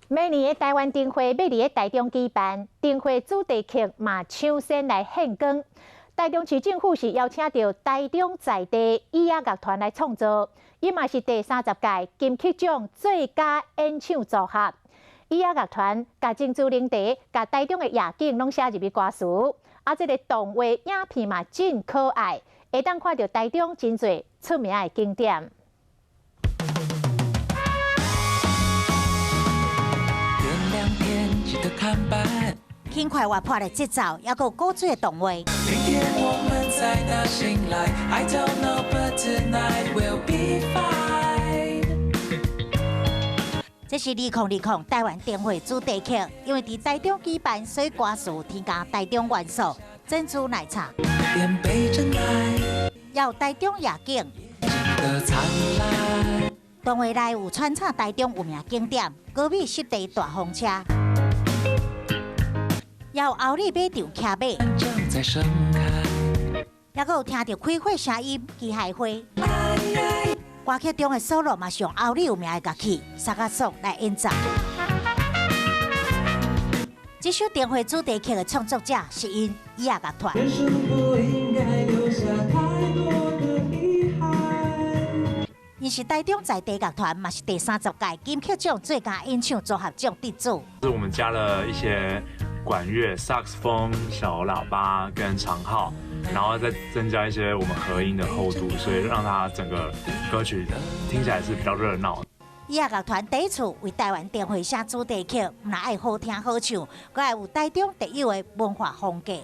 每年的台灣燈會欲佇台中舉辦，燈會主題曲嘛搶先來獻光。台中市政府是邀請著台中在地椅仔樂團來創作，伊嘛是第30屆金曲獎最佳演唱組合。椅仔樂團共珍珠奶茶、共台中的夜景攏寫入去歌詞，啊，這个動畫影片嘛真可愛，會當看著台中真濟出名的景點。點亮天際的看板，輕快活潑的節奏，猶閣有古錐的動畫。明天我們在哪醒來？I don't know, but tonight we'll be fine。這是2020台灣燈會主題曲，因為佇台中舉辦，所以歌詞添加台中元素，珍珠奶茶，連杯珍奶，猶有台中夜景。的燦爛。動畫內有穿插台中有名景點，高美濕地大風車，也有歐里馬場騎馬，正在盛開。猶閣有聽著開火聲音，機械花。歌曲中的 solo 嘛是用歐里有名的樂器薩克索來演奏。這首燈會主題曲的創作者是𪜶椅仔樂團。人生不應該留下太多的遺憾。𪜶是台中在地樂團，嘛是第30屆金曲獎最佳演唱組合獎得主。是我們加了一些管樂、薩克斯風、小喇叭跟長號，然後再增加一些我們和音的厚度，所以讓它整個歌曲聽起來是比較熱鬧。椅仔樂團第一次為台灣燈會寫主題曲，毋但愛好聽好唱，閣愛有台中特有的文化風格。